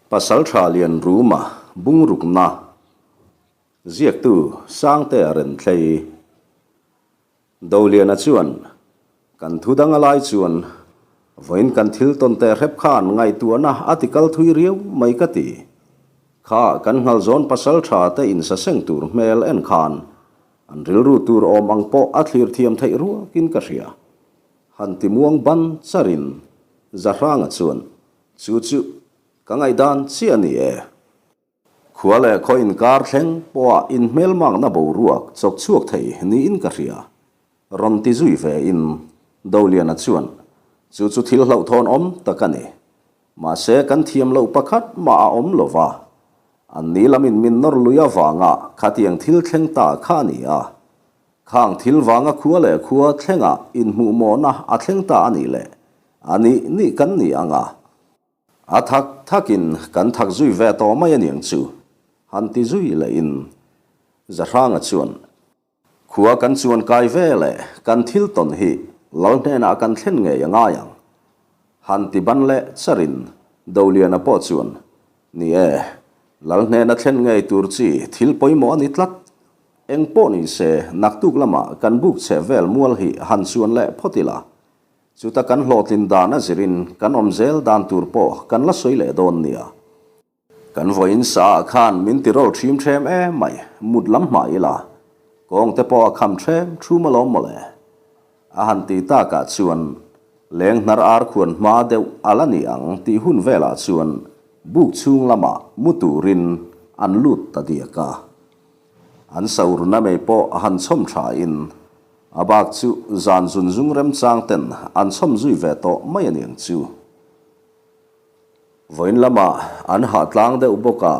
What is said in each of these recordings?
Pasaltha Lianruma bungrukna ziaktu Sangtea Renthlei Doliana chuan kan thu dang a lai chuan vawiin kan thil tawn teh hrep khan ngaihtuahna a ti kal thui riau mai ka ti. Kha kan nghalzawn pasaltha te insaseng tur hmel en khan an rilru tur awm ang pawh a thlir thiam theih ruakin ka hria. Han ti muang ban charin Zahranga chuan Chu chu ka ngaihdan chiah a ni e. Khua leh khaw inkar thleng pawha inhmelmakna boruak chawk chhuak thei niin ka hria. Rawn ti zui ve in Doliana chuan, Chu chu thil hlauhthawn awm tak a ni. Mahse kan thiam loh pakhat mah a awm lo va. An ni lamin min nawr lui avanga khatiang thil thleng ta kha a ni a. Khang thil vanga khua leh khua thlenga inhmuhmawhna a thleng ta a nih leh a nih nih kan ni ang a. A thak thakin kan thak zui ve tawh mai a niang chu, han ti zui lehin Zahranga chuan, Khua kan chuan kai ve leh kan thil tawn hi lal hnenah kan thlen ngei a ngai ang, han ti ban leh charin Doliana pawh chuan, Ni e, lal hnena thlen ngei tur chi thil pawimawh a ni tlat. Eng pawh ni se, naktuk lamah kan buk chhe vel mual hi han chuan leh phawt ila. Chuta kan hlawhtlin dan a zirin kan awm zel dan tur pawh kan la sawi leh dawn nia. Kan vawiin sa ah khan min ti rawl ṭhim ṭhem em mai, mut lam hmah ila, kawng te pawh a kham ṭhem ṭhum alawm mawle. A han ti takah chuan leng hnar ar khuan hma deuh a la ni ang tih hun velah chuan buk chhung lamah mu turin an lut ta diak a. An saurna mei pawh a han chhawm tha in a bak chu zan zun zung remchang ten an chhawm zui ve tawh mai a niang chu. Vawiin lamah an hah tlang deuh bawk a,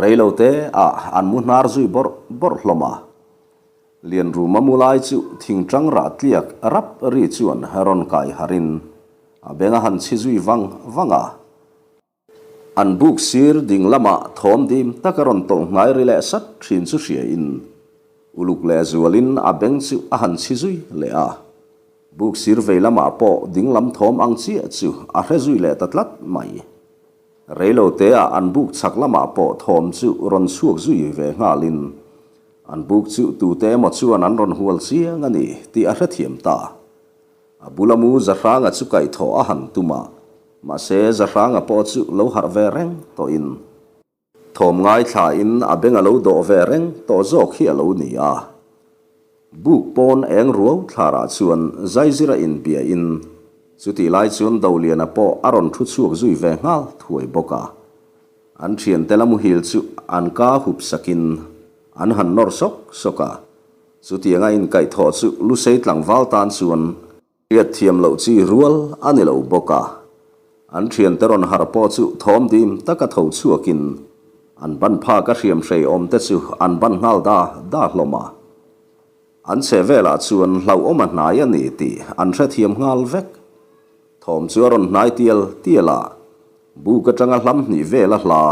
reilo te ah an mu hnar zui bawrh bawrh hlawm a. Lianruma mu lai chu thingtang rah tliak rap ri chuan rawn kai harh in a beng a han chhi zui vang vang a. An buk sir ding lamah thawm dim tak a rawn tawlh hnai ri leh sat thin chu hria in uluk leh zual in a beng chu a han chhi zui leh a. Buk sir vei lamah pawh ding lam thawm ang chiah chu a hre zui leh ta tlat mai. Reilo te ah an buk chhak lamah pawh thawm chu rawn chhuak zui ve nghal in an buk chu tute emaw chuan an rawn hual chiang a ni tih a hrethiam ta. A bula mu Zahranga chu kaihthawh a han tum a, mahse Zahranga pawh chu lo harh ve reng tawhin thawm ngaithlain a beng a lo dawh ve reng tawh zawk hi a lo ni a. Buk pawn eng ruau thlarah chuan zaizira inbiain chutih lai chuan Doliana pawh a rawn thu chhuak zui ve nghal thuai bawk a. An thiante la muhil chu an ka hup sakin an han nawr sawk sawk a. Chutianga inkaihthawh chu Lusei tlangval tan chuan hriat thiam loh chi rual a ni lo bawk a. An thiante rawn harh pawh chu thawm dim taka tho chhuakin an ban phak a hriam hrei awm te chu an ban nghal da da hlawm a. An chhe velah chuan hlauhawm a hnai a ni tih an hrethiam nghal vek. Thawm chu a rawn hnai tial tial a, buk atanga hlam hnih vel a hla,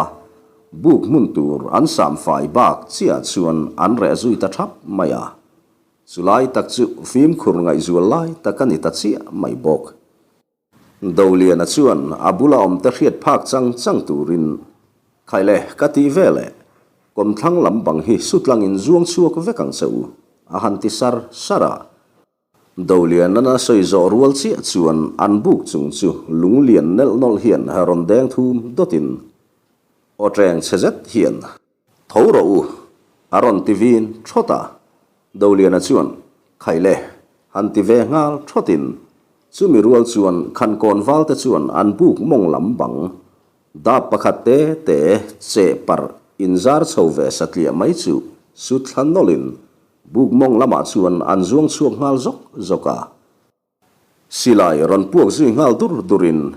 buk hmun tur an sam fai bak chiah chuan an reh zui ta thap mai a. Chulai tak chu fimkhur ngaihzual lai tak a ni ta chiah mai bawk. Doliana chuan a bula awmte hriat phak chang chang turin, Khaile, ka ti vel e, kawmthlang lam bang hi sutlangin zuang chhuak vek ang che u, a han ti sar sar a. Dolianana sawi zawh rual chiah chuan an buk chung chu lung lian nelh nawlh hian rawn deng thum dawtin aw teng chhe zet hian, Tho rawh u, a rawn ti vin thawt a. Doliana chuan, Khaile, han ti ve nghal thawtin chumi rual chuan Khankawn valte chuan an buk mawng lam bang dap pakhat te te cheh parh inzar chho ve satliah mai chu sut thla nawlhin Buk mawng lamah chuan an zuang chhuak nghal zawk zawk a. Silai rawn puak zui nghal dur durin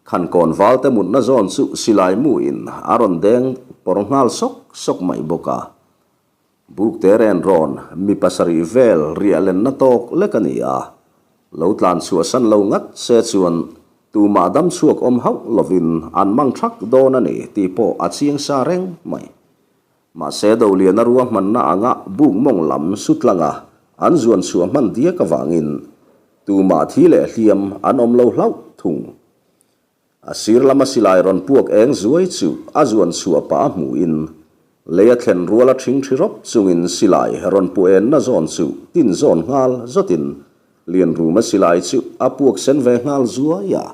Khankawn valte mutna zawn chu silai muin a rawn deng pawr nghal sawk sawk mai bawk a. Buk te ren rawn mi pasarih vel riah lenna tawk lek a ni a. Lo tlan chhuahsan lo ngat se chuan tumah dam chhuak awm hauh lovin an mang thak dawn a ni tih pawh a chiang sa reng mai. Mahse Doliana ruahmanna anga buk mawng lam sutlanga an zuan chhuah hman diak avangin tumah thi leh hliam an awm lo hlauh thung. A sir lama silai rawn puak eng zuai chu a zuan chhuah pah a hmuhin lei a thlen rual a ṭhingṭhi rawp chungin silai rawn pu enna zawn chu tin zawn nghal zawtin Lianruma silai chu a puak sen ve nghal zuai a.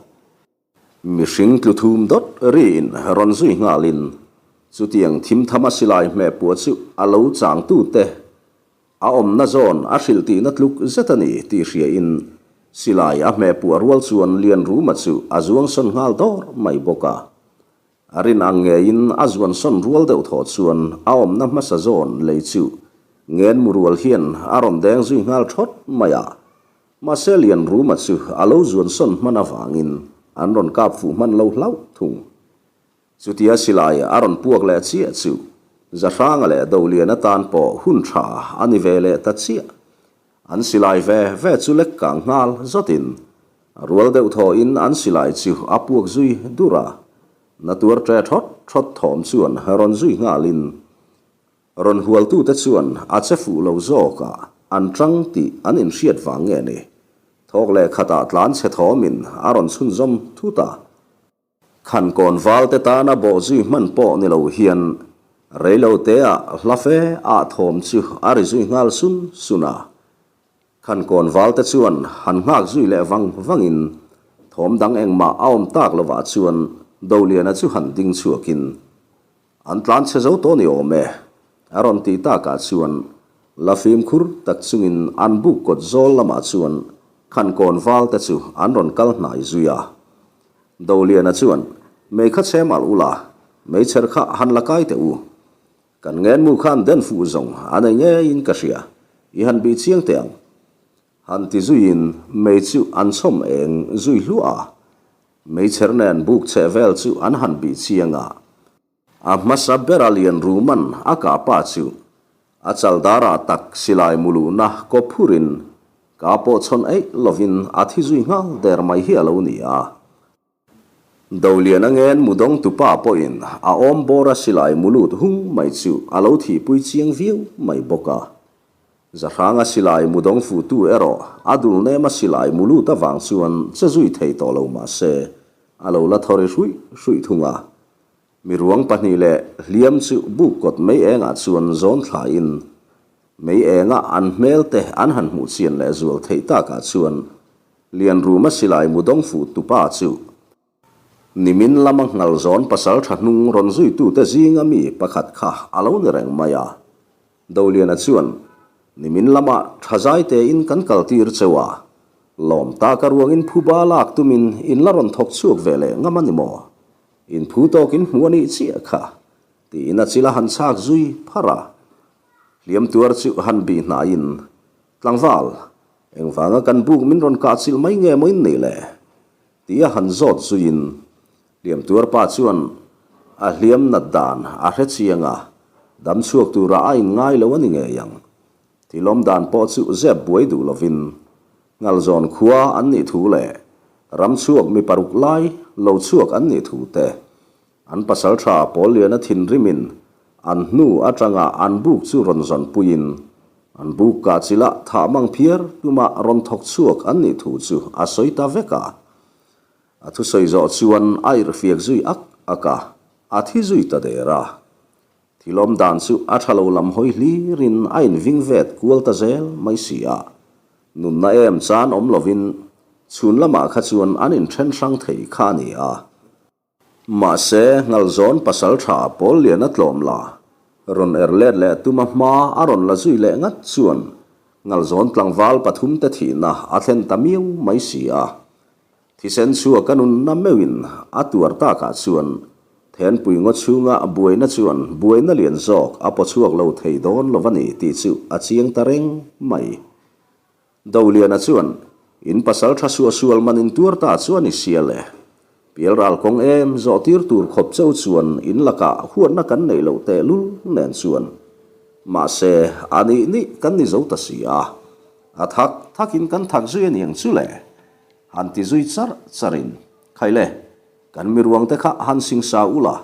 Mihring tlu thum dawt riin rawn zui nghalin chutiang thim thama silai hmeh puah chu a lo changtute A awmna zawn a hrilh tihna tluk zet a ni tih hriain silai a hmeh puah rual chuan Lianruma chu a zuang sawn nghal dawr mai bawk a. A rin ang ngeiin a zuan sawn rual deuh thaw chuan a awmna hmasa zawn lei chu ngenmu rual hian a rawn deng zui nghal thawt mai a. Mahse Lianruma chu a lo zuan sawn hman avangin an rawn kap fuh hman lo hlauh thung. Chutia silai a rawn puak leh chiah chu Zahranga leh Dolian atan pawh hun tha a ni ve leh ta chiah. An silai ve ve chu lek kang nghal zawtin a rual deuh thawhin an silai chu a puak zui dur a, na tuar ṭe ṭhawt ṭhawt thawm chuan rawn zui nghalin rawn hualtute chuan a che fuh lo zawkah an ṭang tih an inhriat vang nge ni thawk leh khatah tlan chhe thawmin a rawn chhunzawm thut a. Khankawn valte tana bawhzui hman pawh ni lo hian reiloteah hla fe ah thawm chu a ri zui nghal sun sun a. Khankawn valte chuan han nghak zui leh vang vangin thawm dang engmah a awm tak lovah chuan Doliana chu han ding chhuakin An tlan chhe zo tawh ni awm e, a rawn tih takah chuan la fimkhur tak chungin an buk kawt zawl lamah chuan Khankawn val te chu an rawn kal hnai zui a. Doliana chuan, Mei kha chhem alh ula, meichher kha han la kai teh u. Kan ngenmu khan den fuh zawng a nei ngeiin ka hria, i han bih chiang teh ang. Han ti zuiin mei chu an chhawm eng zui hluah a. Meichher nen buk cheh vel chu an han bih chiang a. A hmasa bera Lianruman a kah pa chu a chaldara tak silai muluhna kaw phurin ka pawh chhawn eih lovin a thi zui nghal der mai hi a lo ni a. Doliana ngen mudawng tupa pawhin a awm bawra silai mulut hung mai chu a lo thihpui chiang viau mai bawk a. Zahranga silai mudawng fuhtu erawh a dul nema silai mulut avang chuan che zui thei tawh lo mah se, a lo la thawri hruih hruih thung a. Miruang pahnih leh hliam chu buk kawt mei engah chuan zawn thlain mei enga an hmel te an han hmuh chian leh zual theih takah chuan Lianruma silai mudawng fuh tupa chu Nimin lama Nghalzawn pasal tha hnung rawn zuitute zinga mi pakhat kha a lo ni reng mai a. Doliana chuan, Nimin lama tha zai tein kan kaltir cheu a, lawm taka ruangin phuba lak tumin in la rawn thawk chhuak ve leh ngam a ni maw? In phu tawkin hmu a nih chiah kha, tiin a chil a han chhak zui pharh a. Hliam tuar chu han bih hnaiin, Tlangval, engvanga kan buk min rawn kah chilh mai nge maw in nih le? Tia han zawt zuiin hliam tuar pa chuan a hliam nat dan a hre chiang a, dam chhuak tura a inngai lo a ni ngei ang. Thilawm dan pawh chu zep buai duh lovin Ngalzawn khua an nih thu leh ram chhuak mi paruk lai lo chhuak an nih thu te, an pasaltha Pawlliana thinrimin an hnu atanga an buk chu rawn zawnpuiin An buk kah chilah thah mang phiar tumah rawn thawk chhuak an nih thu chu a sawi ta vek a. A thusawi zawh chuan a irhfiak zui ak ak a, a thi zui ta der a. Thilawm dan chu a tha lo lam hawi hlirin a inving vet kual ta zel mai si a. Nunna em chan awm lovin chhun lamah kha chuan an inthen hrang thei kha a ni a. Mahse, Ngalzawn pasal tha pawl lian a tlawm la, rawn er let leh tuma hma a rawn la zui leh ngat chuan Ngalzawn tlangval pathumte thihna a thlen ta miau mai si a. Thisen chhuak a nunna meuhin a tuar takah chuan Thenpui ngaw chhunga buaina chuan buaina lian zawk a paw chhuak lo thei dawn lo a ni tih chu a chiang ta reng mai. Doliana chuan, In pasal tha suah sual man in tuar ta chu a ni sia le. Pialral kawng em zawh tir tur khawp cheu chuan in lakah huatna kan neih loh tehlul nen chuan. Mahse, a nih nih kan ni zo ta si a. A thak thakin kan thak zui a niang chu le. Han ti zui char charin, Khai le, kan miruangte kha han singsa ula.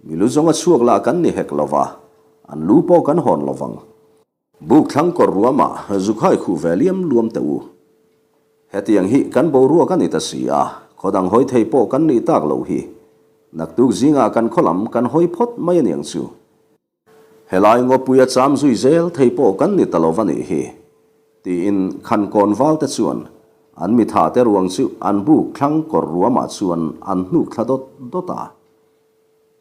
Mi lu zawnga chhuak lah kan ni hek lova, an lu pawh kan hawn lovang. Buk thlang kawr ruamah zukhai khuh ve liam luam teh u. Hetiang hi kan boruak a ni ta si a, Khaw dang hawi thei pawh kan nih tak loh hi. Naktuk zingah kan khaw lam kan hawi phawt mai aniang chu. Helai ngawpui a cham zui zel thei pawh kan ni ta lo va nih hi. Tiin Khankawn valte chuan an mitha te ruang chu an buk thlang kawr ruamah chuan an hnuk thla dawt dawt a.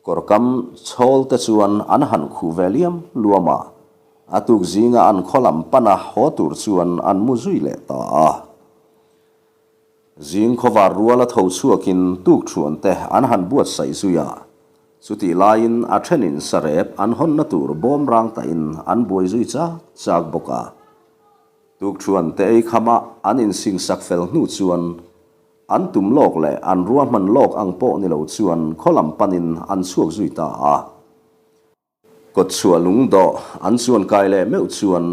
Kawr kam chhawl te chuan an han khuh ve liam luam a, a tuk zinga an khaw lam pana haw tur chuan an mu zui leh ta a. Zing khawvar ruala tho chhuakin tukṭhuan te an han buatsaih zui a, chutih laiin a ṭhenin sarep an hawnna tur bawm rang tahin an buai zui chak chak bawk a. Tukṭhuan te ei khama an insingsak fel hnu chuan an tum lawk leh an ruahman lawk ang pawh ni lo chuan khaw lam panin an chhuak zui ta a. Kawtchhuah lungdawh an chuan kai leh meuh chuan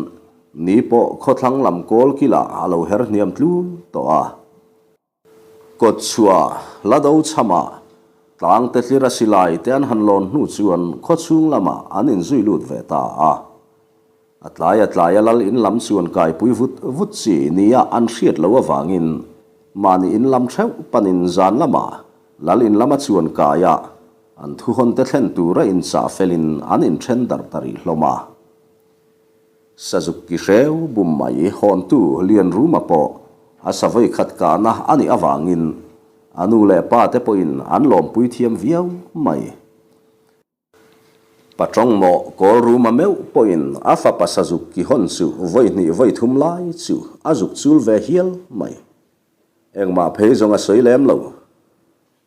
ni pawh khawthlang lam kawl kilah a lo her hniam tlul tawh a. Kawtchhuah la do chhamah tlang te tlir a silai te an han lawn hnu chuan khawchhung lamah an inzui lut ve ta a. A tlai a tlai a lal in lam chuan kaipui vut vut chi nia an hriat loh avangin mahni in lam theuh panin zan lamah lal in lama chuan kaiah An thuhawn te thlen tura inchah felin an inthen darh ta rih hlawm a. Sazuk ki hreu bum mai hawntu Lianruma pawh a sa vawi khat kahna a nih avangin a nu leh pa te pawhin an lawmpui thiam viau mai. Patawngmawh Kawlruma meuh pawhin a fapa Sazuk ki hawn chu vawi hnih vawi thum lai chu a zuk chul ve hial mai. Engmah phei zawng a sawi lem lo.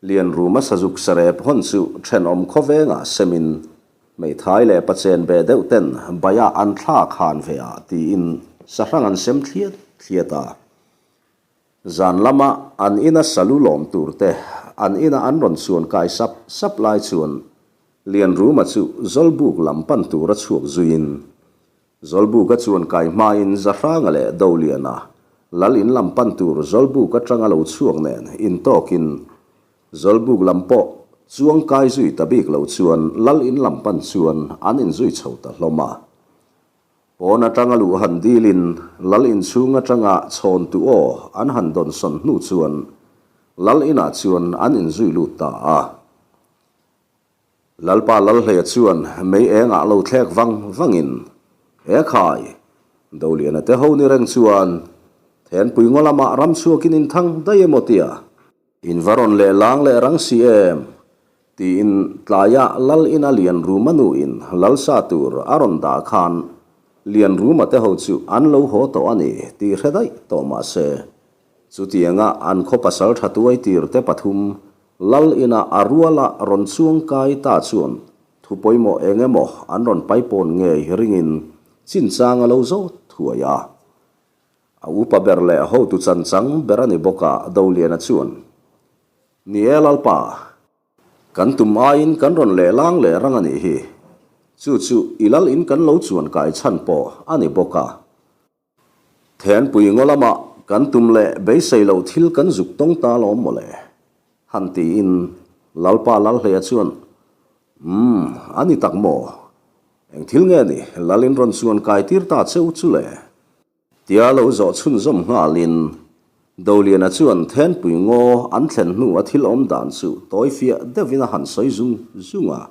Lianruma sazuk sarep hawn chu thenawm khawvengah semin hmeithai leh pachen be deuh ten baiah an thlak han ve ah tiin sahrang an sem thliat thliat a. Zan lama an ina salu lawm tur te an ina an rawn chuan kai sap sap lai chuan Lianruma chu Zawlbuk lam pan tura chhuak zuiin Zawlbuka chuan kai hmain Zahranga leh Doliana lal in lam pan tur Zawlbuk atanga lo chhuak nen intawkin Zawlbuk lam pawh chuang kai zui ta bik lo chuan lal in lam pan chuan an inzui chho ta hlawm a. Pawn atanga luh han dilin lal inchhung atanga chhawn tu aw an han dawnsawn hnu chuan lal inah chuan an inzui lut ta a. Lalpa Lalhleia chuan mei engah lo thlek vang vangin, He khai, Doliana te ho ni reng chuan Thenpui ngaw lamah ram chhuakin in thang daih emaw tia? In va rawn leh lang leh rang si em? tiin tlaiah Lal ina Lianruma nuin Lalsa tur a rawn dah khan Lianruma te ho chu an lo haw tawh a ni tih hre daih tawh mah se, chutianga an khaw pasal tha tuai tir te pathum Lal ina a ruala rawn chuang kai ta chuan thu pawimawh eng emaw an rawn paipawn ngei ringin chinchang a lo zawt thuai a. A upa ber leh hotu chanchang ber a ni bawk a, Doliana chuan, Ni e Lalpa, kan tum aiin kan rawn leh lang leh rang a nih hi. Chu chu i lal in kan lo chuan kai chhan pawh a ni bawk a. Thenpui ngaw lamah kan tum leh beisei loh thil kan zuk tawng ta lawm mawle? Han tiin Lalpa Lalhleia chuan, Umm, a ni tak maw? Eng thil nge ni Lalin rawn chuan kai tir ta cheu chu le? Tia lo zawh chhunzawm nghalin Doliana chuan Thenpui ngaw an thlen hnu a thil awm dan chu tawi fiah deuhin a han sawi zung zung a.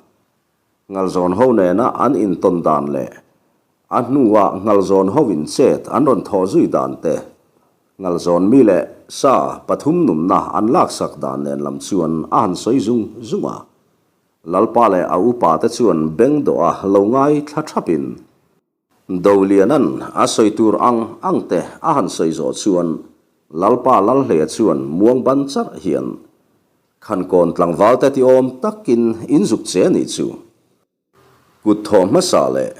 Ngalzawn ho nena an intawn dan leh a hnua Ngalzawn ho in chet an rawn thawh zui dan te, Ngalzawn mi leh sa pathum nunna an laksak dan nen lam chuan a han sawi zung zung a. Lalpa leh a upa te chuan beng dawh a lo ngai thla thapin, Doliana'n a sawi tur ang ang te a han sawi zawh chuan Lalpa Lalhleia chuan muang ban charh hian, Khankawn tlangval te ti awm takin in zuk che anih chu. Kut thawh hmasa leh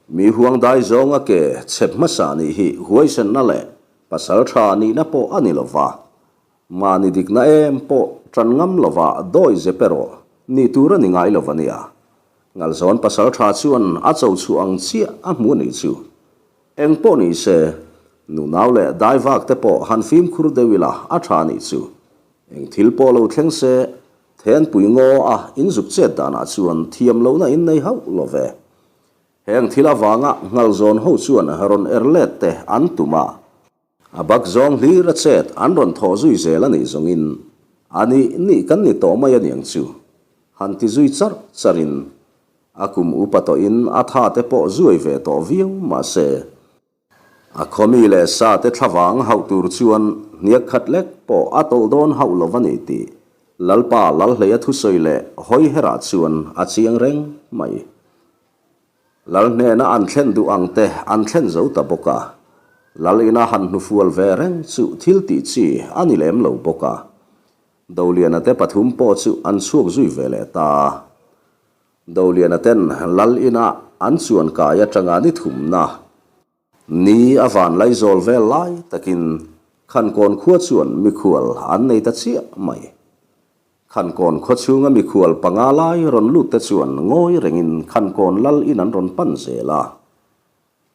mi huang dai zawnga ke chhep hmasa nih hi huaisenna leh pasal tha nihna pawh a ni lova, mahni dikna em pawh tan ngam lova dawi zep erawh nih tur a ni ngai lo ania. Ngalzawn pasal tha chuan a cho chhuah ang chiah a hmu a nih chu. Eng pawh ni se, nunau leh daivak te pawh han fimkhur deuh ila a tha a nih chu. Eng thil pawh lo thleng se, thenpui ngaw a inzuk chet danah chuan thiam lohna in nei hauh lo ve. Heng thil avanga Ngalzawn ho chuan rawn er let te an tum a. A bak zawng hlir a chet an rawn thawh zui zel a nih zawngin. A nih nih kan ni tawh mai aniang chu, han ti zui charh charhin a kum upa tawhin a tha te pawh zuai ve tawh viau mahse, a khawmi leh sa te thlavang hauh tur chuan hniak khat lek pawh a tawlh dawn hauh lo a ni tih Lalpa Lalhleia thusawi leh hawi herah chuan a chiang reng mai. Lal hnena an thlen duh ang te an thlen zo ta bawk a, Lal ina han hnufual ve reng chu thil tih chi a ni lem lo bawk a. Doliana te pathum pawh chu an chhuak zui ve leh ta a. Doliana ten Lal ina an chuan kai atanga ni thumna ni a van laizawl vel lai takin Khankawn khua chuan mikhual an nei ta chiah mai. Khankawn khawchhunga mikhual panga lai rawn lut te chuan ngawi rengin Khankawn lal in an rawn pan zel a.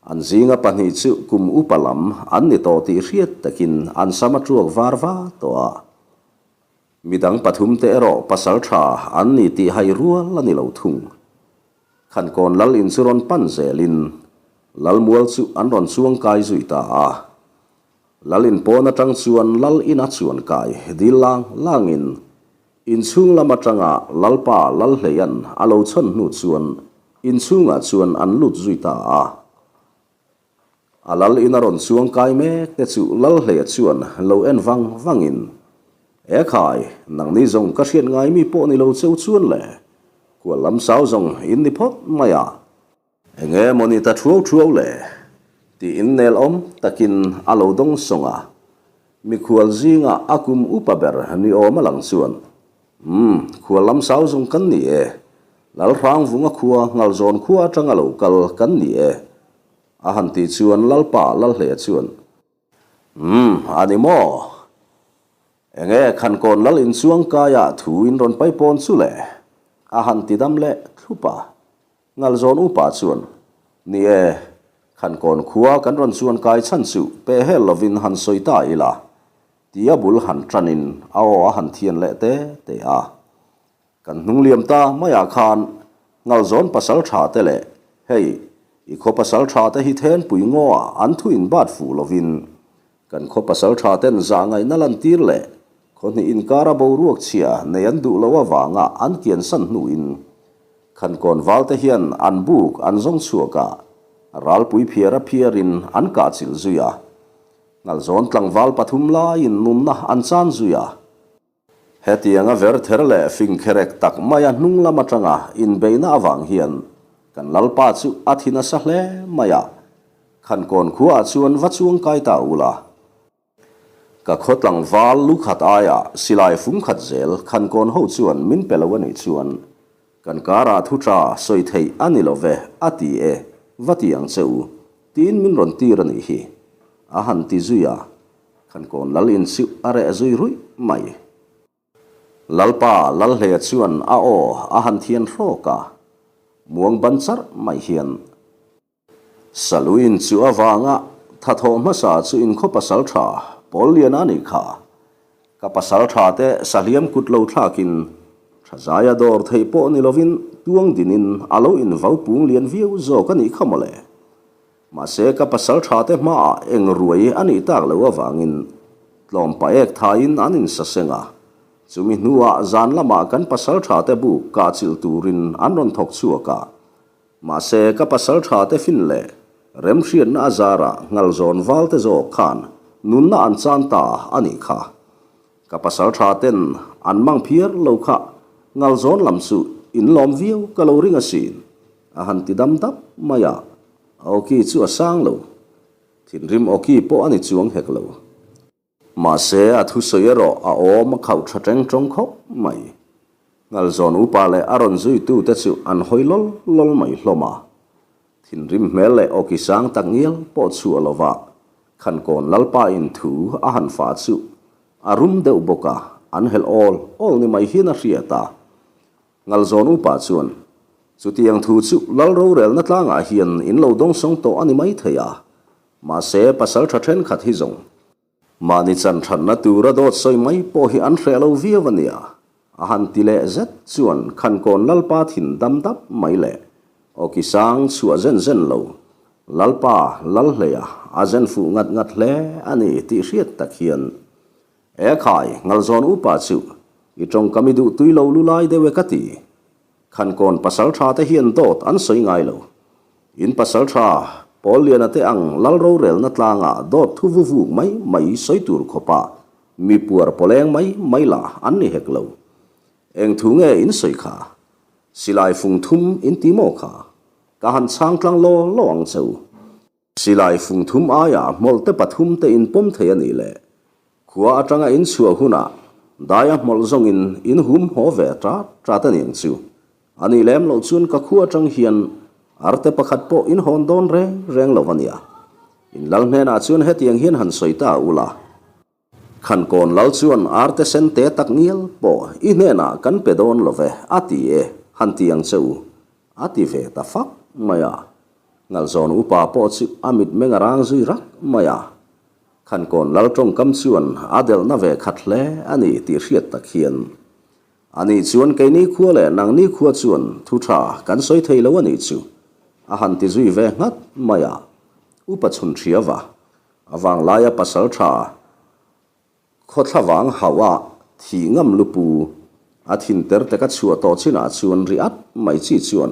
An zinga pahnih chu kum upa lam an ni tawh tih hriat takin an sam a tuak var va tawh a. Midang pathum te erawh pasal tha an ni tih hai rual a ni lo thung. Khankawn lal in chu rawn pan zelin Lalmual chu an rawn chuang kai zui ta a. Lal in pawn atang chuan Lal ina chuan kai dil lang langin inchhung lam atanga Lalpa Lalhleian a lo chhawn hnu chuan inchhungah chuan an lut zui ta a. A Lal ina rawn chuang kai mek te chu Lalhleia chuan lo en vang vangin, E khai, nangni zawng ka hriat ngai mi pawh ni lo cheu chuan le, kual lam sau zawng in ni phawt mai a. Enge maw ni ta thuau thuau le? Tiin nel awm takin a lo dawng sawng a. Mikhual zinga a kum upa ber ni awm a lang chuan, Umm, khual lam sau zawng kan ni e. Lalhrangvunga khua Ngalzawn khua atanga lo kal kan ni e. A han tih chuan Lalpa Lalhleia chuan, Umm, a ni maw? Enge Khankawn Lal inchuang kaia thu in rawn paipawn chu le? A han ti dam leh thlup a. Ngalzawn upa chuan, Ni e, Khankawn khua kan rawn chuan kai chhan chu pe hel lovin han sawi ta ila, tia bul han tanin a aw a han thian leh te te a. Kan hnung liam ta maiah khan Ngalzawn pasal tha te leh hei i khaw pasal tha te hi thenpui ngaw-ah an thu inbat fuh lovin kan khaw pasal tha ten zah ngaihna lantir leh khaw hnih inkara boruak chhia nei an duh loh avanga an kiansan hnuin Khankawn valte hian an buk an zawng chhuak a, ralpui phiar a phiarin an kah chilh zui a. Ngalzawn tlangval pathum laiin nunna an chan zui a. Hetianga verther leh fingkherek tak maia hnung lam atanga inbeihna avang hian kan Lalpa chu a thi nasa hle mai a, Khankawn khuaah chuan va chuang kai ta ula. Ka khaw tlangval lu khat aia silai fung khat zel Khankawn ho chuan min pe lo a nih chuan kan karah thu tha sawi theih a ni lo ve a ti e, va ti ang che u, tiin min rawn tir a nih hi, a han ti zui a. Khankawn lal insiuh a reh zui ruih mai. Lalpa Lalhleia chuan a aw a han thian hrawk a, muang ban charh mai hian. Salu inchuh avanga thathawh hmasa chu inkhaw pasal tha pawl lian a nih kha. Ka pasal tha te sahliam kut lo thlakin tha zaia dawr theih pawh ni lovin tuang dinin a lo invau pung lian viau zawk a nih kha mawle. Mahse ka pasal tha te hmaah eng ruai a nih tak loh avangin tlawm paek thaiin an insaseng a, chumi hnuah zan lamah kan pasal tha te buk kah chilh turin an rawn thawk chhuak a. Mahse ka pasal tha te fin leh remhriatna a zarah ngalzawn val te zawk khan nunna an chan ta a nih kha. Ka pasal tha ten an mang phiar lo kha ngalzawn lam chu in lawm viau ka lo ring asin. A han ti dam dap mai a, a awki chu a sang lo. Thinrim awki pawh a ni chuang hek lo. Mahse, a thusawi erawh a awm a khauh tha teng tawng khawp mai. Ngalzawn upa leh a rawn zuitute chu an hawi lawl lawl mai hlawm a. Thinrim hmel leh awki sang tak ngial pawh chhuah lova Khankawn Lalpa in thu a han fah chu a rum deuh bawk a, an helh awl awl ni mai hian a hriat a. Ngalzawn upa chuan, Chutiang thu chu Lal rorelna tlangah hian in lo dawngsawng tawh a ni mai thei a, mahse pasal tha thenkhat hi zawng, mahni chan thatna tura dawt sawi mai pawh hi an hreh lo viau a nia, a han ti leh zet chuan Khankawn Lalpa thin dam dap mai leh awki sang chhuah zen zen lo, Lalpa Lalhleia a zen fuh ngat ngat hle a ni tih hriat tak hian, E khai, Ngalzawn upa chu! I tawngkam i duh tui lo lulai deuh e ka ti. Khankawn pasaltha te hian dawt an sawi ngai lo. In pasaltha Pawlliana te ang lal rorelna tlangah dawt thu vu vuk mai mai sawi tur khawpa mi puar pawleng mai mai lah an ni hek lo. Eng thu nge in sawi kha? Silai fung thum in ti maw kha? Ka han chhang tlang law law ang che u. Silai fung thum aia hmawlhte pathum te in pawm thei a nih le. Khua atanga in chhuah hunah daia hmawlh zawngin in hum haw ve tat tat a niang chu. A nih lem loh chuan ka khua atang hian arte pakhat pawh in hawn dawn reng reng lo a nia. In lal hnenah chuan hetiang hian han sawi ta ula. Khankawn lal chuan arte sen te tak ngial pawh i hnenah kan pe dawn lo ve, a ti e, han ti ang che u, a ti ve ta fak mai a. Ngalzawn upa pawh chu a mitmeng a rang zui rak mai a. Khankawn lal tawngkam chuan a delhna ve khat hle a ni tih hriat tak hian, Ani chuan keini khua leh nangni khua chuan thu tha kan sawi thei lo a nih chu, a han ti zui ve nghat mai a. Upa chhun hriava A vanglaia pasal tha khawthla vang hauh a thih ngam lupu a thin ter tek a chhuah tawh chinah chuan ri at mai chi chuan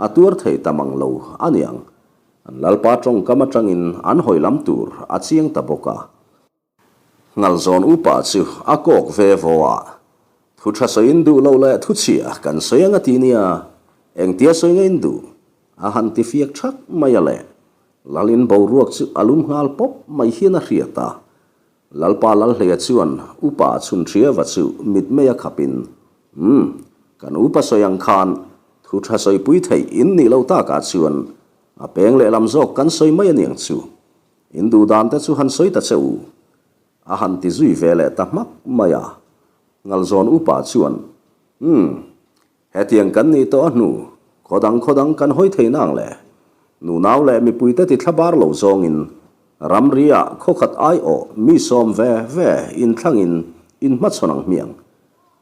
a tuar thei ta mang lo a niang. An lalpa tawngkam atangin an hawi lam tur a chiang ta bawk a. Ngalzawn upa chu a kawk ve vaw a, Thu tha sawiin duh lo leh thu chhia kan sawi anga ti nia, engtia sawi nge in duh? A han ti fiak thak mai a le. Lalin boruak chu a lum nghal pawp mai hian a hriat a. Lalpa Lalhleia chuan upa Chhunhriava chu mitmei a khapin, Umm, kan upa sawi ang khan thu tha sawipui theih in nih lo takah chuan a peng lehlam zawk kan sawi mai aniang chu. In duhdan te chu han sawi ta che u. A han ti zui ve leh ta hmak mai a. Ngalzawn upa chuan, Umm, Hetiang kan nih tawh a hnu, khaw dang khaw dang kan hawi thei nang le. Nunau leh mipuite ti thlabar lo zawngin ramri-ah khaw khat aiawh mi sawm ve ve inthlangin inhmachhawn ang hmiang.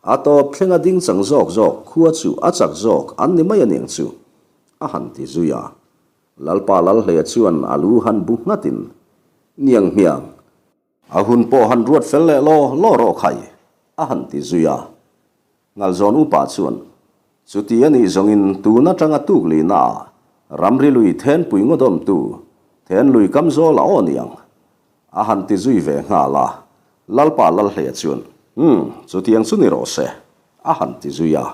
A tawp thlenga ding chang zawk zawk khua chu a chak zawk an ni mai aniang chu, a han ti zui a. Lalpa Lalhleia chuan a lu han bu nghatin, Niang hmiang, a hun pawh han ruat fel leh law law rawh khai, a han ti zui a. Ngalzawn upa chuan, Chuti a nih zawngin tun atanga tuk lihna ah ramri lui thenpui ngawdawmtu then lui kam zawl a aw niang, a han ti zui ve nghal a. Lalpa Lalhleia chuan, Umm, chutiang chu ni rawh se, a han ti zui a.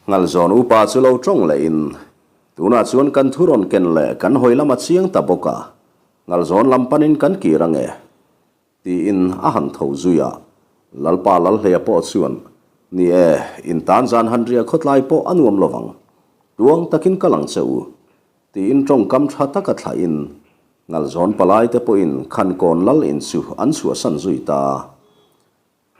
Ngalzawn upa chu lo tawng lehin, Tunah chuan kan thu rawn ken leh kan hawi lam a chiang ta bawk a, Ngalzawn lam panin kan kir ange. Tiin a han tho zui a, Lalpa Lalhleia pawh chuan, Ni e, in tan zan han ria khawtlai pawh a nuam lo vang. Tuang takin ka lang che u. Tiin tawngkam tha taka thlahin Ngalzawn palaite pawhin Khankawn Lal in chu an chhuahsan zui ta.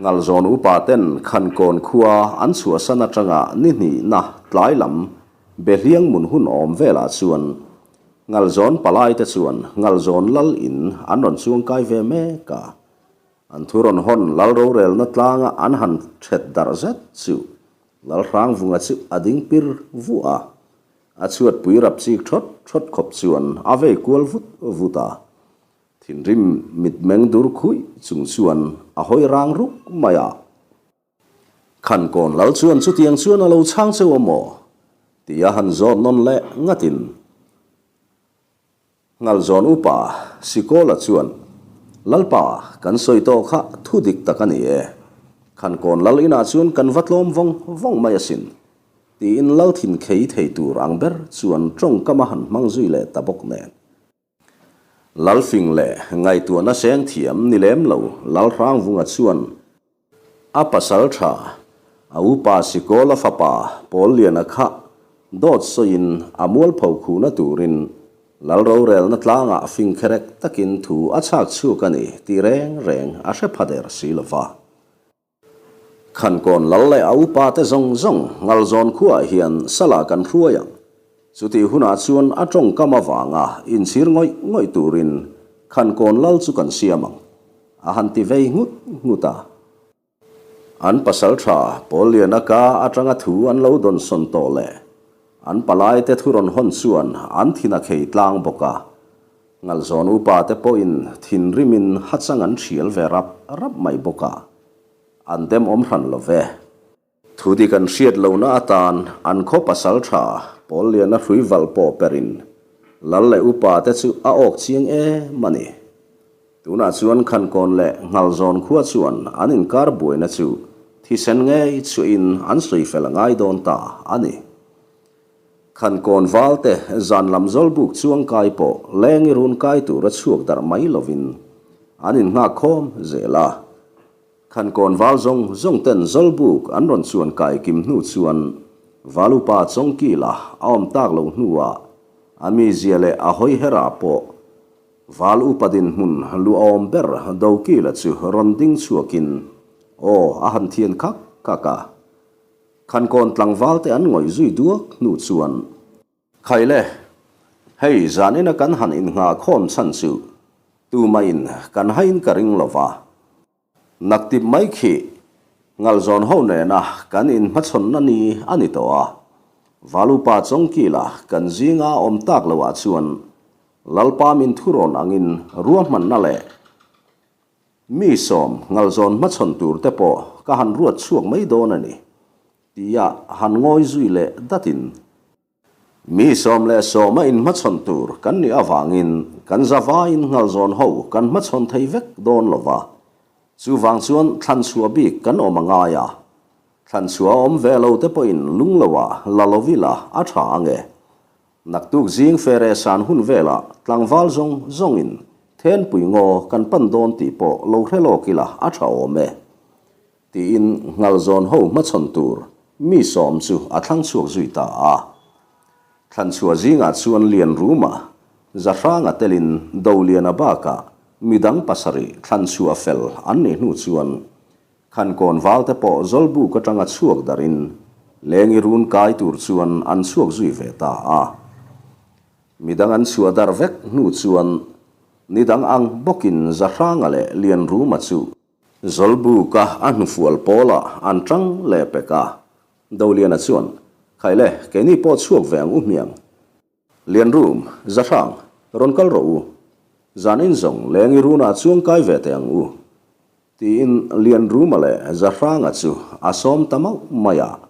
Ngalzawn upa ten Khankawn khua an chhuahsan atanga ni hnihna tlai lam Behliang mun hun awm velah chuan Ngalzawn palaite chuan Ngalzawn lal in an rawn chuangkai ve mek a. An thu rawn hawn lal rorelna tlanga an han thet darh zet chu Lalhrangvunga chu a ding pir vuah a. A chhuatpui rap chik thawt thawt khawp chuan a vei kual vut vut a. Thinrim mitmeng dur khuih chung chuan a hawi rang ruk mai a. Khankawn lal chuan chutiang chuan a lo chhang cheu a maw? Tih a han zawt nawn leh ngatin Ngalzawn upa Sikawla chuan, Lalpa, kan sawi tawh kha thu dik tak a ni e. Khankawn lal inah chuan kan va tlawm vawng vawng mai asin. Tiin lal thin khei thei tur ang ber chuan tawngkam a han hmang zui leh ta bawk nen. Lalfing leh ngaihtuahna seng thiam ni lem lo Lalhrangvunga chuan a pasal tha, a upa Sikawla fapa Pawlliana kha dawt sawiin a mualpho khuhna turin Lal rorelna tlangah fing kherek takin thu a chhak chhuak a ni tih reng reng a hre pha der si lova. Khankawn lal leh a upa te zawng zawng Ngalzawn khuaah hian salah kan hruai ang. Chutih hunah chuan a tawngkam avanga inchhir ngawih ngawih turin Khankawn lal chu kan siam ang, a han ti vei nghut nghut a. An pasal tha Pawlliana ka atanga thu an lo dawnsawn tawh leh an palaite thu rawn hawn chuan an thin a khei tlang bawk a. Ngalzawn upa te pawhin thinrimin hachang an thial ve rap rap mai bawk a. an demawm hran lo ve. Thu dik an hriat lohna atan an khaw pasaltha Pawlliana hrui valh pawh perin Lal leh upa te chu a awk chiang em a ni. Tunah chuan Khankawn leh Nghalzawn khua chuan an inkar buaina chu thisen ngei chhuahin an sawi fel a ngai dawn ta a ni. Khankawn valte zan lam zawlbuk chuangkai pawh lengi run kai tura chhuak darh mai lovin an innghak khawm zel a. Khankawn val zawng zawng ten zawlbuk an rawn chuan kai kim hnu chuan Valupa Chawngkila a awm tak lo hnuah a mizia leh a hawi herah pawh Val upa dinhmun luahawm ber Dokila chu rawn ding chhuakin aw a han thian khak khak a. Khankawn tlangval te an ngawih zui duak hnu chuan. Khaile, hei zanina kan han innghahkhawm chhan chu tumahin kan hain ka ring lo va. Naktip mai khi Ngalzawn ho nena kan inhmachhawnna ni a ni tawh a. Valupa Chawngkila kan zinga awm tak loah chuan Lalpa min thurawn angin ruahmanna leh mi sawm Ngalzawn hmachhawn tur te pawh ka han ruat chhuak mai dawn a ni tia han ngawi zui leh datin Mi 11 a inhmachhawn tur kan nih avangin kan zavaiin Nghalzawn ho kan hmachhawn thei vek dawn lo va. Chuvang chuan thlanchhuah bik kan awm a ngai a. Thlanchhuah a awm ve lo te pawhin lungloah la lo ila a tha ang e. Naktuk zing fere san hun velah tlangval zawng zawngin thenpui ngaw kan pan dawn tih pawh lo hre lawk ila a tha awm e. Tiin Nghalzawn ho hmachhawn tur mi sawm chu a thlang chhuak zui ta a. Thlanchhuah zingah chuan Lianruma, Zahranga telin Doliana bakah midang pasarih thlanchhuah fel an nih hnu chuan Khankawn valte pawh Zawlbuk atanga chhuak darin Lengi run kai tur chuan an chhuak zui ve ta a. Midang an chhuah dar vek hnu chuan nidang ang bawkin Zahranga leh Lianruma chu Zawlbuka a hnufual pawlah an tang leh pek a. Doliana chuan, Khaile, keini pawh chhuak ve ang u hmiang. Lianrum, Zahrang, rawn kal rawh u. Zan in zawng leng i runah chuang kai ve teh ang u. Tiin Lianruma leh Zahranga chu a sawm ta mauh mai a.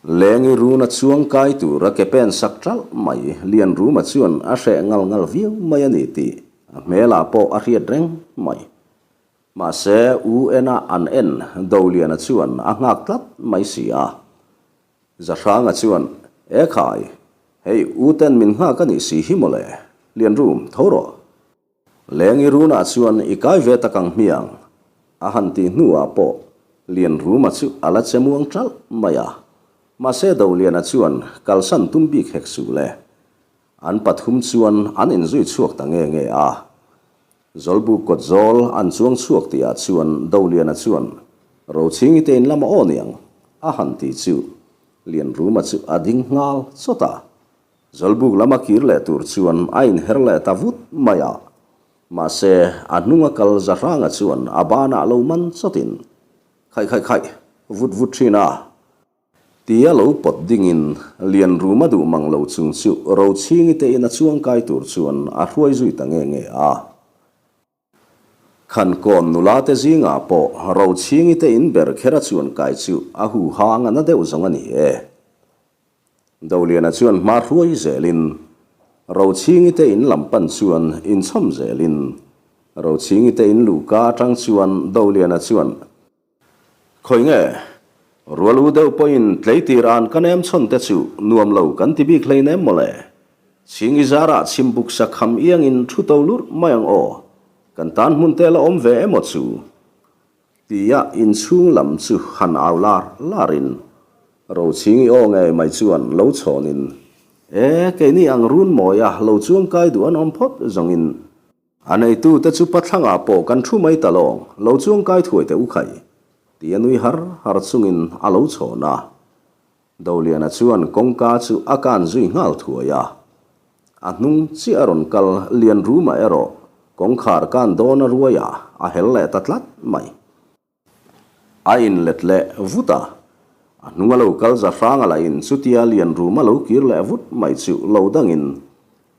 Lengi runa chuang kai tur a ke pen sak ṭalh mai, Lianruma chuan a hreh ngal ngal viau mai a ni tih a hmelah pawh a hriat reng mai. Mahse, U Ena an en Doliana chuan a nghak tlat mai si a. Zahranga chuan, E khai, hei U ten min nghak a nih si hi mawle, Lianrum, tho rawh. Lengi runah chuan i kai ve tak ang hmiang, a han tih hnuah pawh Lianruma chu a la che muang ṭalh mai a. Mahse Doliana chuan kalsan tum bik hek suh le. An pathum chuan an inzui chhuak ta nge nge a. Zawlbuk kawt zawl an chuang chhuak tihah chuan Doliana chuan Rochhingi te in lama aw niang, a han ti chu Lianruma chu a ding nghal chawt a. Zawlbuk lama kir leh tur chuan a inher leh ta vut mai a. Mahse, a hnunga kal Zahranga chuan a banah lo man chawtin, Khaih khaih khaih, vut vut thin a! Tia lo pawt dingin Lianruma duh mang lo chung chu Rochhingi te ina chuangkai tur chuan a hruai zui ta nge nge a. Khankawn nula te zingah pawh Rochhingi te in ber khera chuankai chu a huhang a na deuh zawng a ni e. Doliana chuan hma hruai zelin Rochhingi te in lam pan chuan inchhawm zelin Rochhingi te in luhka atang chuan Doliana chuan, Khawi nge, rual u deuh pawhin tleitir an ka nem chhawn te chu nuam lo kan ti bik hleinem mawle. Chhingi zarah chhimbuk sa kham iangin thu to lurh mai ang aw, kan tan hmun te la awm ve emaw chu. Tia inchhung lam chu han au lar larin Rochhingi aw ngei mai chuan lo chhawnin, E, keini ang run mawia lo chuangkai duh an awm phawt zawngin a neitute chu pathlangah pawh kan thu mai ta lawng, lo chuangkai thuai teh u khai, tia nui har har chungin a lo chhawn a. Doliana chuan kawngka chu a kan zui nghal thuai a. A hnung chiah a rawn kal Lianruma erawh kawngkhar kan dawn a ruai a, a hel leh ta tlat mai. A inlet leh vut a, a hnung a lo kal Zahranga lahin chutia Lianruma lo kir leh vut mai chu lo dangin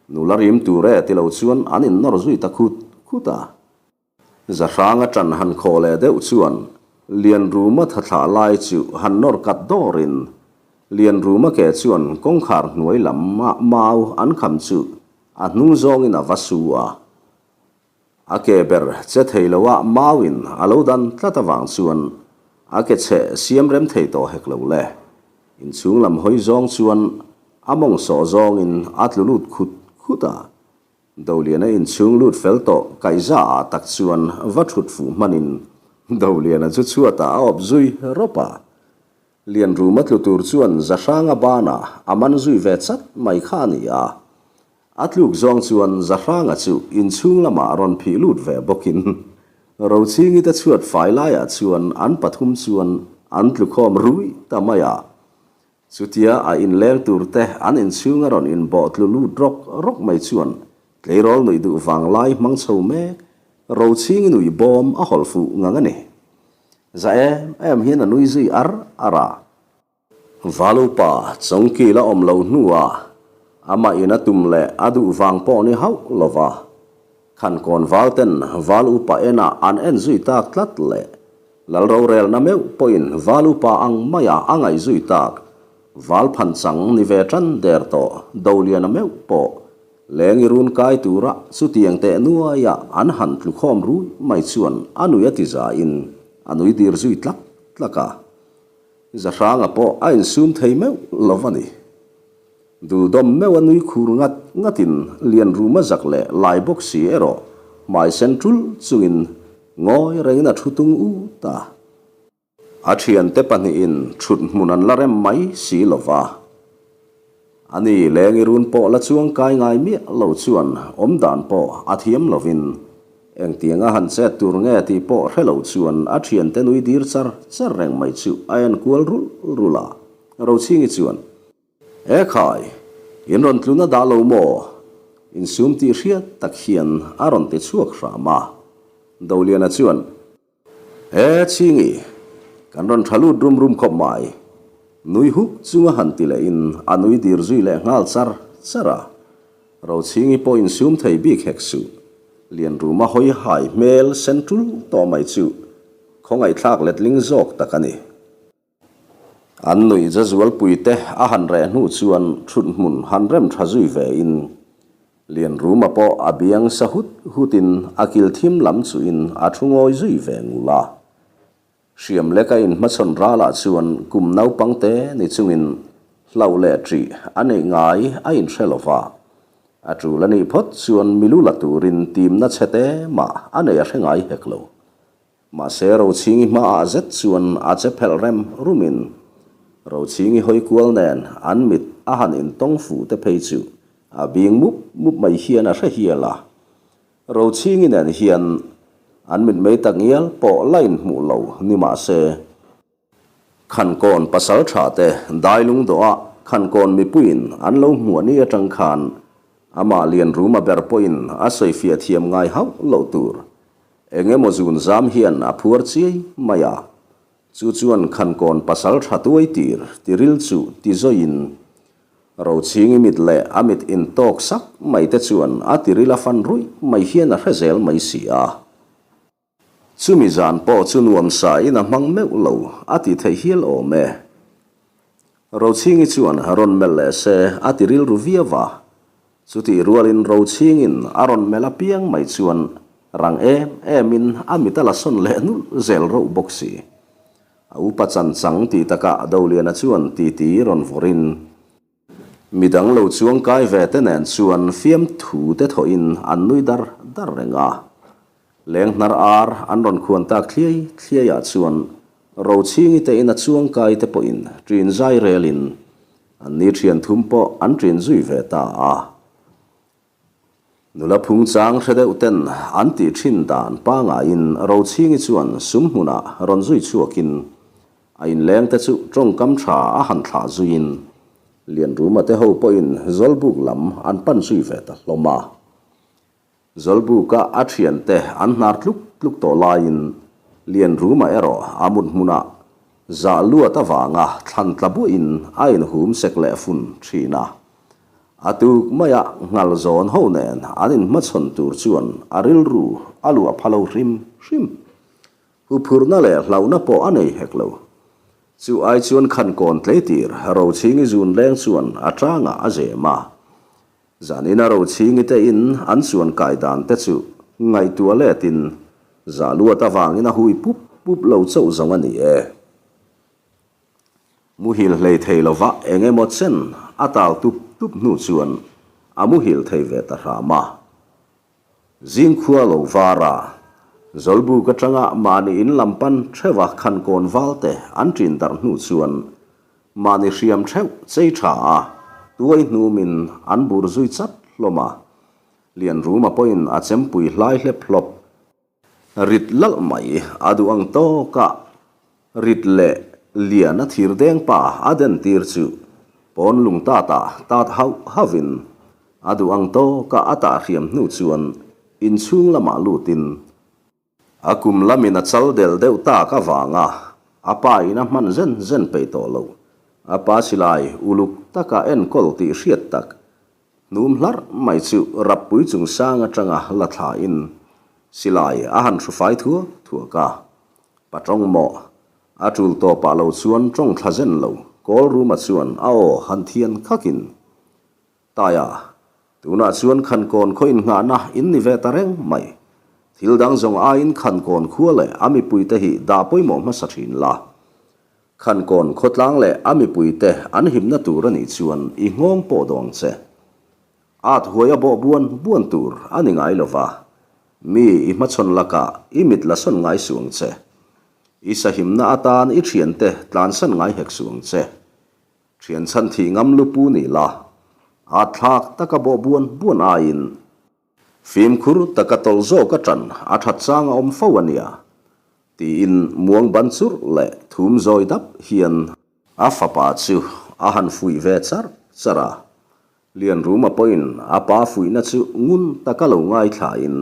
nula rim tur e ti lo chuan an innawr zui ta khut khut a. Zahranga ṭan han khawh leh deuh chuan. Lianruma tha thlah lai chu han nawr kat dawrin Lianruma ke chuan kawngkhar hnuai lam ah mau an kham chu a hnung zawngin a va su a. A ke ber che thei lo ah mauin a lo dan tlat avang chuan a ke chhe siam rem thei tawh hek lo le. Inchhung lam hawi zawng chuan a mawng sawh zawngin a tlu lut khut khut a. Doliana inchhung lut fel tawh kaihza ah tak chuan va thut fuh hmanin Doliana chu chhuatah a awp zui rawp a. Lianruma tlu tur chuan Zahranga banah a man zui ve chat mai kha a ni a. A tluk zawng chuan Zahranga chu inchhung lamah rawn phih lut ve bawkin Rochhingi te chhuat fai laiah chuan an pathum chuan an tlukhawm rui ta mai a. Chutia a inleng tur te an inchhung a rawn inbawh tlu lut rawk rawk mai chuan tleirawl nuih duh vang lai hmang chho mek Rochhingi nui bawm a hawlh fuh ngang a ni. Za em em hian a nui zui ar ar a. Valupa chawngkil a awm lo hnuah amah in a tum leh a duh vang pawh ni hauh lova Khankawn val ten val upa enah an en zui tak tlat leh Lal rorelna meuh pawhin val upa ang maia a ngaih zui tak val phan chang ni ve tan der tawh Doliana meuh pawh leng i run kai tura chutiang teh nuaia an han tlukhawm rui mai chuan a nui a ti zain a nui dir zui tlak tlak a. Zahranga pawh a insum thei meuh lo a ni. Duhdawm meuh a nui khur ngat ngatin Lianruma zak leh lai bawk si erawh hmai sen tul chungin ngawi rengin a thu tung ut a. A thiante pahnihin thut hmun an la rem mai si lo va. Ani lengi run pawh la chuang kai ngai miah lo chuan awm dan pawh a thiam lovin engtianga han chet tur nge tih pawh hre lo chuan a thiante nui dir char char reng mai chu a en kual rulh rulh a. Rochhingi chuan. E khai, in rawn tlun a dah lo maw? Insum tih hriat tak hian a rawn ti chhuak hram a. Doliana chuan, E Chhingi, kan rawn tha lut rum rum khawp mai. Nui huk chunga han ti lehin a nui dir zui leh nghal char char a. Rochhingi pawh insum thei bik hek suh. Lianruma hawi hai hmel sen tul tawh mai chu khawngaihthlak letling zawk tak a ni. An nuih Zazualpui te a han reh hnu chuan thut hmun han rem tha zui ve in Lianruma pawh a biang sa hut hut in a kil thim lam chu in a thu ngawi zui ve ngul a. Hriam lek a in hmachhawn ral ah chuan kum naupang te ni chungin hlauh leh ṭih a neih ngai a in hre lo va. A ṭul a nih phawt chuan milu la turin timna chhe te mah a nei a hre ngai hek lo. Mahse Rochhingi hmaah zet chuan a che phelh rem rumin Rochhingi hawi kual nen an mit a han intawng fuh te phei chu a bing mup mup mai hian a hre hial a. Rochhingi nen hian an mitmei tak ngial pawh la inhmuh lo ni mahse, Khankawn pasal tha te dailung dawhah Khankawn mipuiin an lo hmuah ni atang khan amah Lianruma ber pawhin a sawifiah thiam ngai hauh loh tur eng emaw zun zam hian a phuar chiai mai a. Chu chuan Khankawn pasal tha tuai tir tiril chu ti zawiin Rochhingi mit leh a mit intawk sak mai te chuan a tiril a fan ruih mai hian a hre zel mai si a. Chumi zan pawh chu nuamsa in a hmang meuh lo a ti theih hial awm e. Rochhingi chuan rawn melh leh se a ti rilru viau a. Chutih rualin Rochhingin a rawn melh apiang mai chuan rang em emin a mit a la sawn leh nulh zel rauh bawk si. A upa chan chang tih takah Doliana chuan titi rawn vawrhin. Midang lo chuang kai ve te nen chuan fiamthu te thawhin an nui dar dar reng a. Leng hnar ar an rawn khuan tak thliai thliaiah chuan Rochhingi te ina chuang kai te pawhin ṭin zai relin an ni ṭhian thum pawh an ṭin zui ve ta a. Nula phung chang hre deuh ten an tih thin dan pangaiin Rochhingi chuan sum hmunah rawn zui chhuakin a inleng te chu tawngkam tha a han thlah zuiin Lianruma te ho pawhin Zawlbuk lam an pan zui ve ta hlawm a. Zawlbuka a thiante an hnar tluk tluk tawh laiin Lianruma erawh a mut hmunah zah luat avanga thlan tla buahin a inhum sek leh fun thin a. A tuk maia nghal zawn ho nen an inhmachhawn tur chuan a rilru a luah pha lo hrim hrim. Huphurhna leh hlauhna pawh a nei hek lo. Chu ai chuan Khankawn tleitir Rochhingi zun leng chuan a tangah a zem a. Zanina Rochhingi te in an chuan kai dan te chu ngaihtuah letin za luat avangin a hui pup pup lo chauh zawng a ni e. Muhil hlei thei lova eng emaw chen a tal tup tup hnu chuan a muhil thei ve ta hram a. Zingkhua lo var a, Zawlbuk atanga mahni in lam pan theuha Khankawn valte an ṭin darh hnu chuan mahni hriam theuh chei tha a, tuai hnumin an bur zui chat hlawm a. Lianruma pawhin a chempui hlai hlep hlawp. Rit lalh mai a duh ang tawk a, rit leh lian a thir deng pa a den tir chu pawn lung tat ah tat hauh hauh in a duh ang tawk a a tah hriam hnu chuan inchhung lamah lut in a kum lam in a chal del deuh tak avanga a pa in a hman zen zen peih tawh lo. A pa silai uluk taka enkawl tih hriat tak Hnum hlarh mai chu rappui chung sang atanga la thlain silai a han hrufai thuak thuak a. Pa tawng maw? A tul tawpah lo chuan tawng thla zen lo, kawl ruma chuan a aw han thian khakin, Taia, tunah chuan Khankawn khaw innghahna in ni ve ta reng mai. Thil dang zawng aiin Khankawn khua leh a mipuite hi dah pawimawh hmasa thin la. Khankawn khawtlang leh a mipuite an himna tur a nih chuan i nghawng pawh dawng che. At huai a bawh buan buan tur a ni ngai lo va, mi i hmachhawn lakah i mit la sawn ngai suh ang che. I sahimna atan i thiante tlansan ngai hek suh ang che. Thian chhan thih ngam lu pu ni la, at thlak taka bawh buan buan aiin fimkhur taka tawlh zawk a tan a that chang a awm fo a nia. Tiin muang ban churh leh thum zawi dap hian a fapa chu a han fuih ve char char a. Lianruma pawhin a pa fuihna chu ngun taka lo ngaithlain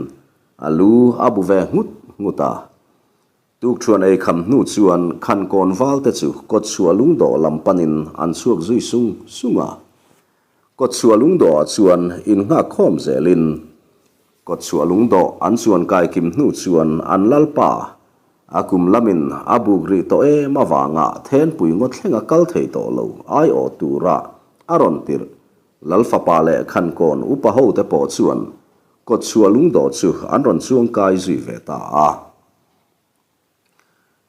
a lu a bu ve nghut nghut a. Tukṭhuan ei kham hnu chuan Khankawn valte chu kawtchhuah lungdawh lam panin an chhuak zui sung sung a. Kawtchhuah lungdawhah chuan innghak khawm zelin Kawtchhuah lungdawh an chuan kai kim hnu chuan an lalpa a kum lamin a buk rih tawh em avanga thenpui ngaw thlenga kal thei tawh lo aiawh tura a rawn tirh Lalfapa leh Khankawn upa hote pawh chuan Kawtchhuah lungdawh chu an rawn chuang kai zui ve ta a.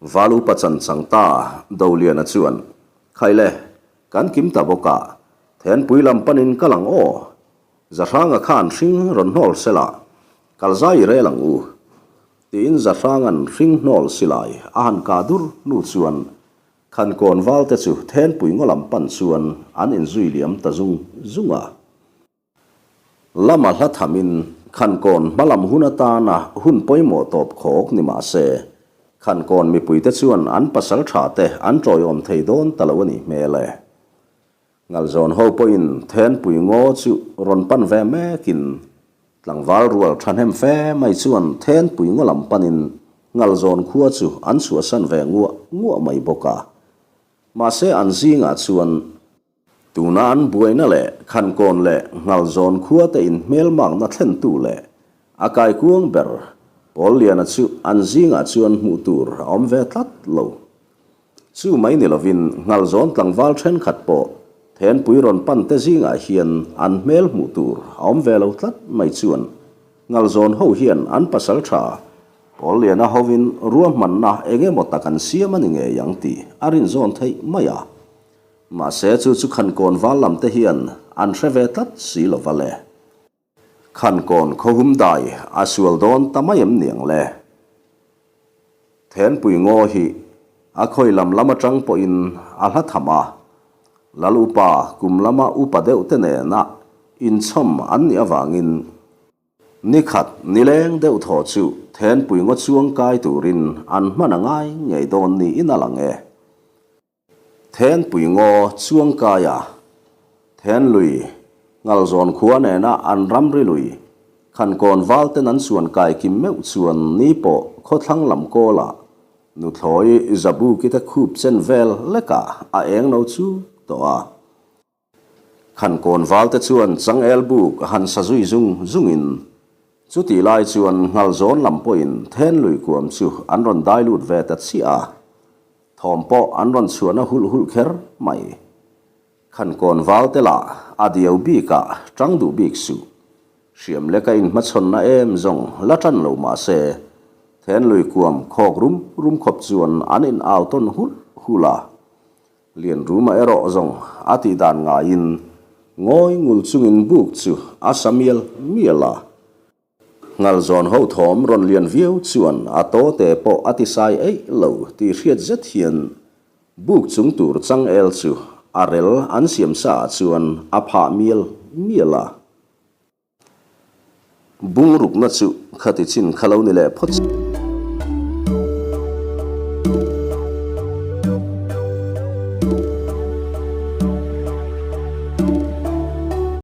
Val upa chan chang ta Doliana chuan, Khaile, kan kim ta bawk a, thenpui lam panin kal ang aw. Zahranga khan hring rawn hnawl sela, kal zai i rel ang u. Tiin Zahranga'n hring hnawl silai a han kah dur hnu chuan Khankawn valte chu thenpui ngaw lam pan chuan an inzui liam ta zung zung a. Lama hla thamin Khankawn hmalam hun atana hun pawimawh tawp khawk ni mah se, Khankawn mipuite chuan an pasal tha te an tawiawm thei dawn ta lo a nih hmel e. Ngalzawn ho pawhin Thenpui ngaw chu rawn pan ve mekin tlangval rual thahnem fe mai chuan Thenpui ngaw lam panin Ngalzawn khua chu an chhuahsan ve nguah nguah mai bawk a. Mahse an zingah chuan Tuna an buaina leh Khankawn leh Nghalzawn khuate inhmelmakna thlentu leh a kaikuang ber Pawlliana chu an zingah chuan hmuh tur a awm ve tlat lo. Chu mai ni lovin Nghalzawn tlangval thenkhat pawh Thenpui rawn pan te zingah hian an hmel hmuh tur a awm ve lo tlat mai chuan Nghalzawn ho hian an pasal tha Pawlliana hovin ruahmanna eng emaw tak an siam a ni ngei ang tih a rinzawn theih mai a. Mahse chu chu Khankawn val lam te hian an hre ve tlat si lo va le. Khankawn khawhum dai a sual dawn ta mai em niang le. Thenpui ngaw hi a khawi lam lam atang pawhin a hla tham a, Lal upa kum lama upa deuh te nena inchawm an nih avangin Ni khat nileng deuh thaw chu Thenpui ngaw chuang kai turin an hman a ngai ngei dawn niin a lang e. Thenpui ngaw Chuangkaia, Thenlui, Ngalzawn khua nena an ramri lui, Khankawn valten an chuan kai kim meuh chuan ni pawh khawthlang lam kawlah nuthlawi Zabuki te khup chen vel lekah a eng lo chu tawh a. Khankawn valte chuan changel buk han sa zui zung zungin. Chutih lai chuan Nghalzawn lam pawhin Thenlui kuam chu an rawn dai lut ve ta chiah a, thawm pawh an rawn chhuahna hulh hulh kher mai. Khankawn val te lah a diau bikah tang duh bik suh. Hriam leka inhmachhawnna em zawng la tan lo mah se, Thenlui kuam khawk rum rum khawp chuan an in au tawn hulh hulh a. Lianruma erawh zawng a tih dan ngaiin ngawi ngul chungin buk chu a sa mial mial a. Nghalzawn ho thawm rawn lian viau chuan a tawte pawh a tisai eih lo tih hriat zet hian buk chung tur changel chu a rel an siam sa ah chuan a phah mial mial a. Bungrukna chu khati chin kha lo ni leh phawt.